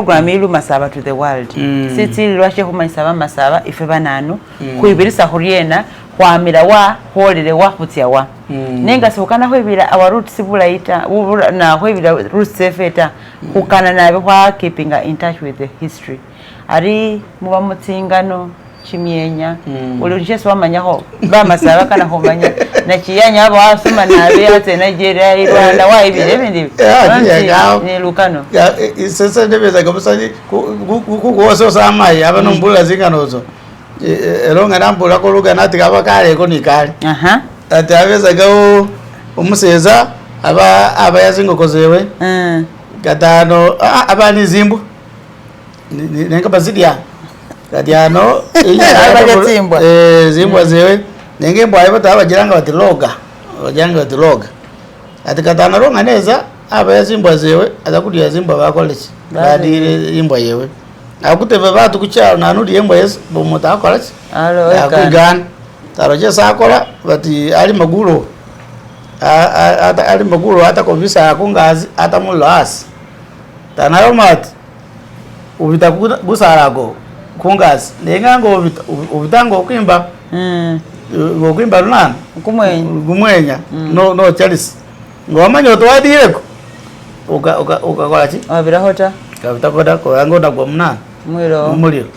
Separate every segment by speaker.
Speaker 1: Program ili Lumasaba to the world. Sitsililwa shekhumanyisa bamasaba ifwe bananu, khwibirisa khuriena, khwamila wa, khwolele wa, khutsia wa. Nenga sikhukana khwibila our roots bulayi ta, na khwibila roots tsefe ta, khukana nabi khwa keeping in touch with the history. Ari muba mutsingano chimyenya, uli shesi wamanyakho bamasaba kana khumanya nachiyanya aba wasoma nabi atse Nigeria, Rwanda, wayibila ebindu. Ni lukano.
Speaker 2: Isese ndebeza kabisa kukuwososa amayi aba nombulila zingano zo, ero nga nambulako lugano ati kaba kaleko nikale. Ati abezagawo umuseza aba abaya zingoko zewe katano aba nizimbwa nenga bazidya kati ano.
Speaker 1: Abalya tsimbwa.
Speaker 2: Zimbwa zewe, nenga embwa ayo bata bagiranga bati loga, bagiranga bati loga. Ati katano ronga neza abaya zimbwa zewe, aza kudya zimbwa, bakoleki badire imbwa yewe, akutebe batu kukyalo nanudi embwa yesi bomutu akolaki.
Speaker 1: Alo.
Speaker 2: Akwigana taro chesakola bati ali magulo ali magulo atakovisa kungazi atamulilo asi tanayo mati ubita gusalago kungazi nenga ngo ubita ngokwimba ngokwimba lunana.
Speaker 1: Kumwenya.
Speaker 2: Gumwenya no Charles ngomanya otowadireko ukakola ki.
Speaker 1: Wabiraho ta.
Speaker 2: Kabitakoda koyanga onagwa munana.
Speaker 1: Mwiro.
Speaker 2: Mumuliro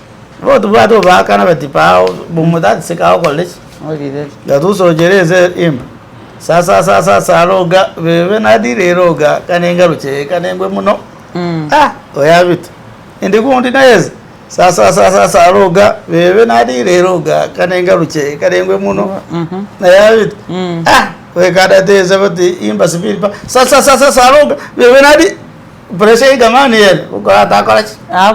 Speaker 2: botu batu bakana bati pawo bumutatisikawo koleki.
Speaker 1: Olire.
Speaker 2: Ngatusojereze imba sasa sasa saloga bebe nadire roga kanengaruche kanengwe muno. Ah, oyabita indi kundi nayeza sasa sasa saloga bebe nadire roga kanengaruche kanengwe muno. Nayabita. Ah, wekadateza bati imba sipiri pa sasa sasa saloga bebe nadi pressure igamani yene ukola takola.
Speaker 1: Ah.